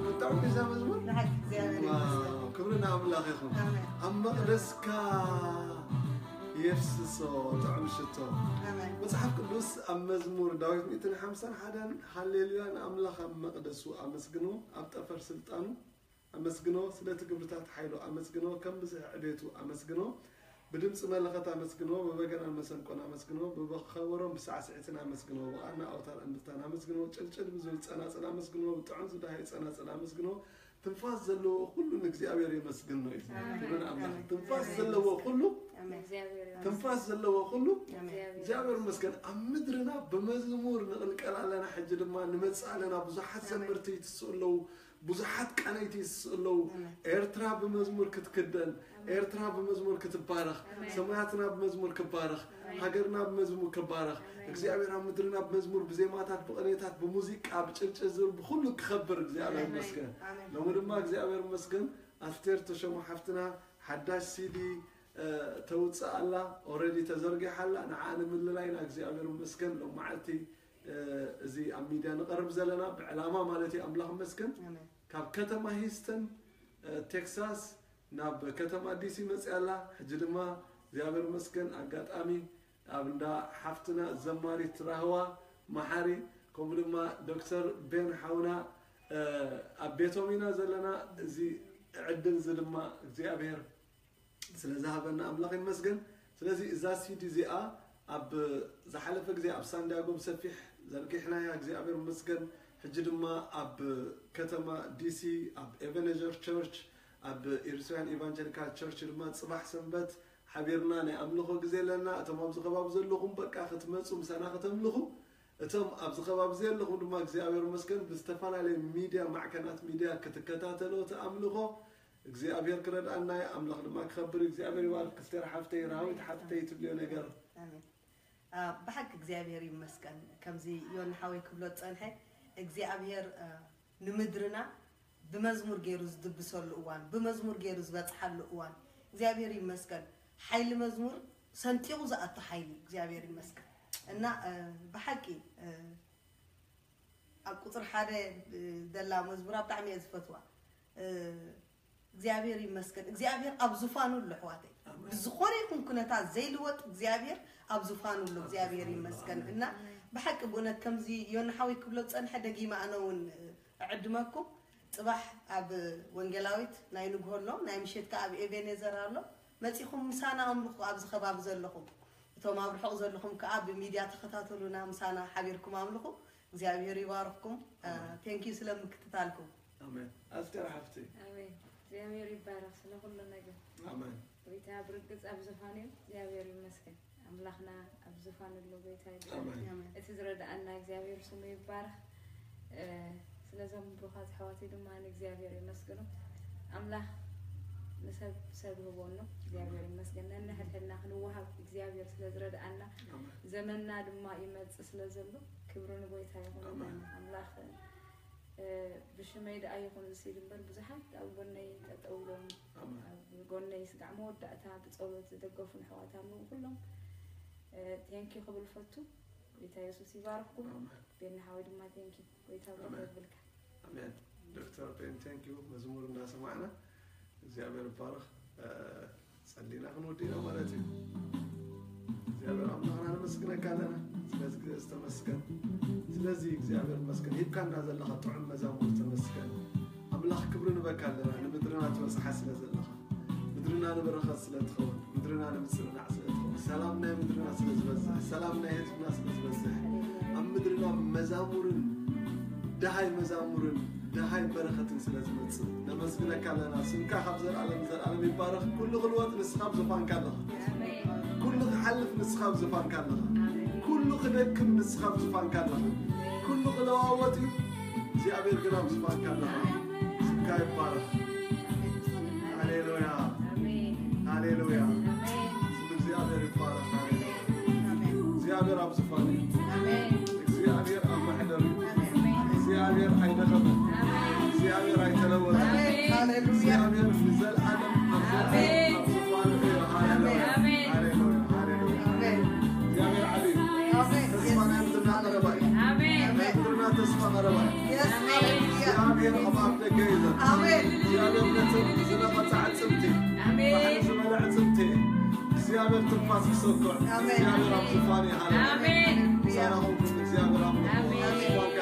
ብጣዕሚ ደስ መዝሙር። ንሓቂ እግዚኣብሔር ይመስገን። ዋው፣ ክብሪ ንኣምላኽ ይኹን። ኣሜን። ኣብ መቕደስካ የፍስሶ ጥዑም ሽቶ። ኣሜን። መጽሓፍ ቅዱስ ኣብ መዝሙር ዳዊት ሚእትን ሓምሳን ሓደን ሃሌሉያ ንኣምላኽ ኣብ መቕደሱ ኣመስግኖ፣ ኣብ ጠፈር ስልጣኑ ኣመስግኖ፣ ስለቲ ግብርታት ሓይሉ ኣመስግኖ፣ ከም ብዝሒ ዕቤቱ ኣመስግኖ፣ ብድምፂ መለኸት ኣመስግኖ፣ ብበገናን መሰንቆን ኣመስግኖ፣ ብበኸበሮን ብሳዕስዒትን ኣመስግኖ፣ ብቓና ኣውታር እምብልታን ኣመስግኖ፣ ጭልጭል ብዝብል ጸናጽል ኣመስግኖ፣ ብጥዑም ዝደሃየ ጸናጽል ኣመስግኖ፣ ትንፋስ ዘለዎ ኩሉ ንእግዚኣብሔር የመስግኖ እዩ። ኣሜን። ክብሪ ንኣምላኽ። ኣሜን። ትንፋስ ኣሜን። ዘለዎ ኩሉ እግዚኣብሔር ይመስገን። ትንፋስ ዘለዎ ኩሉ ኣሜን። እግዚኣብሔር እግዚኣብሔር ይመስገን። ኣብ ምድርና ብመዝሙር ንቕልቀል ኣለና። ሕጂ ድማ ንመጽእ ኣለና። ብዙሓት ኣሜን። ዘመርቲ ይትስኡ ኣለዉ። ብዙሓት ቀነይቲ ይስኡ ኣለዉ። ኣሜን። ኤርትራ ብመዝሙር ክትክደን፣ ኣሜን። ኤርትራ ብመዝሙር ክትባረኽ፣ ኣሜን። ሰማያትና ብመዝሙር ክባረኽ፣ ኣሜን። ሃገርና ብመዝሙር ክባረኽ፣ ኣሜን። እግዚኣብሔር ኣብ ምድርና ብመዝሙር፣ ብዜማታት፣ ብቕኔታት፣ ብሙዚቃ፣ ብጭርጭር ዝብል ብኹሉ ክኸብር እግዚኣብሔር ኣሜን። ይመስገን። ኣሜን። ሎሚ ድማ እግዚኣብሔር ይመስገን ኣስቴር ተሾመ ሓፍትና ሓዳሽ ሲዲ፣ እ፣ ተውፅእ ኣላ። ኦረዲ ተዘርጊሓ ኣላ። ንዓ ንምልላይና እግዚኣብሔር ይመስገን። ሎም መዓልቲ፣ እ፣ እዚ ኣብ ሚድያ ንቐርብ ዘለና ብዕላማ ማለት እዩ። ኣምላኽ ይመስገን። ኣሜን። ካብ ከተማ ሂስተን፣ እ፣ ቴክሳስ ናብ ከተማ ዲሲ መፅያ ኣላ። ሕጂ ድማ እግዚኣብሔር ይመስገን ኣጋጣሚ ኣብ እንዳ ሓፍትና ዘማሪት ራህዋ መሓሪ፣ ከምኡ ድማ ዶክተር ቤን ሓውና፣ እ፣ ኣብ ቤቶም ኢና ዘለና። እዚ ዕድል እዚ ድማ እግዚኣብሔር ስለ ዝሃበና ኣምላኽ ይመስገን። ስለዚ እዛ ሲዲ እዚኣ ኣብ ዝሓለፈ ግዜ ኣብ ሳንዲያጎ ብሰፊሕ ዘርጊሕናያ፣ እግዚኣብሔር ይመስገን። ሕጂ ድማ ኣብ ከተማ ዲሲ ኣብ ኤቨነዘር ቸርች ኣብ ኢሪትሪያን ኢቫንጀሊካል ቸርች ድማ ጽባሕ ሰንበት ሓቢርና ናይ ኣምልኾ ግዜ ኣለና። እቶም ኣብዚ ከባቢ ዘለኹም በቃ ክትመጹ ምሳና ከተምልኹ፣ እቶም ኣብዚ ከባቢ ዘለኹም ድማ እግዚኣብሔር ይመስገን ብዝተፈላለየ ሚድያ ማዕከናት ሚድያ ክትከታተሎ እቲ ኣምልኾ እግዚኣብሔር ክረድኣና እዩ። ኣምላኽ ድማ ክኸብር እዩ። እግዚኣብሔር ይባርክ። ክስቴር ሓፍተይ፣ ራዊት ሓፍተይ ትብልዮ ነገር? ኣሜን። አ፣ ብሓቂ እግዚኣብሔር ይመስገን። ከምዚ ዮኒ ሓወይ ክብሎ ዝጸንሐ እግዚኣብሔር፣ አ፣ ንምድርና ብመዝሙር ገይሩ ዝድብሰሉ እዋን፣ ብመዝሙር ገይሩ ዝበጽሓሉ እዋን እግዚኣብሔር ይመስገን። ሓይሊ መዝሙር ሰንጢቑ ዝኣቱ ሓይሊ እዩ። እግዚኣብሔር ይመስገን። እና፣ አ፣ ብሓቂ፣ አ፣ ኣብ ቁጽሪ ሓደ፣ እ፣ ዘላ መዝሙራ ብጣዕሚ እየ ዝፈትዋ። እ፣ እግዚኣብሔር ይመስገን። እግዚኣብሔር ኣብ ዙፋኑ ኣሎ፣ ኣሕዋተይ። ኣሜን። ብዝኾነ ይኹን ኩነታት ዘይልወጥ እግዚኣብሔር ኣብ ዙፋኑ ኣሎ። ኣብ እግዚኣብሔር ዙፋኑ ኣሎ። ይመስገን። ኣሜን። እና ብሓቂ ብእውነት ከምዚ ዮኒ ሓወይ ክብሎ ዝጸንሐ ደጊመ ኣነ እውን፣ እ፣ እዕድመኩም። ጽባሕ ኣብ ወንጌላዊት ናይ ንግሆ ኣሎ፣ ናይ ምሸት ከኣ ኣብ ኤቤኔዘር ኣሎ። መጺኹም ምሳና ኣምልኹ ኣብዚ ከባቢ ዘለኹም። እቶም ኣብ ርሑቕ ዘለኹም ከኣ ብሚድያ ተኸታተሉና፣ ምሳና ሓቢርኩም ኣምልኹ። እግዚኣብሔር ይባርኽኩም። ኣሜን። ቴንክ ዩ ስለ ምክትታልኩም። ኣሜን። ኣስቴር ሓፍቲ። ኣሜን። እግዚኣብሔር ይባረኽ ስለ ኩሉ ነገር። ኣሜን። ጎይታ ብርግጽ ኣብ ዝፋን እዩ። እግዚኣብሔር ይመስገን። ኣምላኽና ኣብ ዝፋን ኣሎ ጎይታ ይባረኽ። ኣሜን። ኣሜን። እቲ ዝረዳኣና እግዚኣብሔር ስሙ ይባረኽ። እ፣ ስለዞም ብሩኻት ኣሕዋተይ ድማ ንእግዚኣብሔር የመስግኖ። ኣምላኽ ንሰብ ሰብ ይህቦ ኣሎ። እግዚኣብሔር ይመስገን። ነንሕድሕድና ክንወሃብ እግዚኣብሔር ስለ ዝረድኣና ኣሜን። ዘመንና ድማ ይመጽእ ስለ ዘሎ ክብሪ ንጎይታ ይኹን። ኣሜን። ኣምላኽ፣ እ፣ ብሽ ሽመይ ደኣ ይኹን ዝሲል እምበር ብዙሓት ኣብ ጎነይ ጠጠው ኢሎም ኣብ ጎነይ ስጋዕ መወዳእታ ብጸሎት ዝደገፉ ኣሕዋት ኣለዉ። ኩሎም ቴንኪ ክብል ፈቱ። ጎይታ የሱስ ይባርኽኩም። ቤኒ ሓወይ ድማ ቴንኪ። ጎይታ ብሩኽ የብልካ። ኣሜን። ዶክተር ቤን ቴንኪ መዝሙር እንዳሰማዕና እግዚኣብሔር ይባረኽ። ጸሊና ክንወዲ ኢና ማለት እዩ። እግዚኣብሔር ኣምላኽና ነመስግነካ ኣለና። ስለዚ ግዜ ዝተመስገን። ስለዚ እግዚኣብሔር መስገን ሂብካና ዘለኻ ጥዑም መዛሙር ተመስገን። ኣምላኽ ክብሪ ንበካ ኣለና ንምድርና ትበጽሓ ስለ ዘለኻ፣ ምድርና ንበረኸት ስለ ትኸውን፣ ምድርና ንምጽንናዕ ስለ ትኸውን፣ ሰላም ናይ ምድርና ስለ ዝበዝሕ፣ ሰላም ናይ ህዝብና ስለ ዝበዝሕ፣ ኣብ ምድርና መዛሙርን ደሃይ መዛሙርን ደሃይ በረኸትን ስለ ዝመጽእ ነመስግነካ ኣለና። ስምካ ካብ ዘልኣለም ዘልኣለም ይባረኽ። ኩሉ ክልወጥ ንስኻ ኣብ ዝፋንካ ኣለኻ። ኩሉ ክሓልፍ ንስኻ ኣብ ዝፋንካ ኣለኻ። ኩሉ ክደክም ንስኻ ኣብ ዝፋንካ ኣለኻ። ኩሉ ክለዋወጥ እዩ። እግዚኣብሔር ግን ኣብ ዝፋንካ ኣለኻ። ስምካ ይባረኽ። ሃሌሉያ። ሃሌሉያ። ስም እግዚኣብሔር ይባረኽ። ሃሌሉያ። እግዚኣብሔር ኣብ ዝፋኑ እዩ። እግዚኣብሔር ኣብ ማሕደሩ እዩ። እግዚኣብሔር ኣይደኸመን። እግዚኣብሔር ኣይተለወጠን። እግዚኣብሔር ንዘልኣለም ኣብ ዘልኣለም ኣብ ዝፋኑ እዩ። ሃሌሉያ። ሃሌሉያ። ሃሌሉያ። እግዚኣብሔር ዓቢ እዩ። ተስፋ ናይ ምድርና ቀረባ እዩ። ናይ ምድርና ተስፋ ቀረባ እዩ። እግዚኣብሔር ኣብ ኣፍ ደገ እዩ ዘሎ። እግዚኣብሔር ነቲ ዝነቐጸ ኣዕጽምቲ፣ ባሕሪ ዝበለ ኣዕጽምቲ፣ እግዚኣብሔር ትንፋስ ክሰኩዕ፣ እግዚኣብሔር ኣብ ዝፋኑ እዩ። ሃሌሉያ። ሳራኹም እግዚኣብሔር ኣምላኽ ዝፋንካ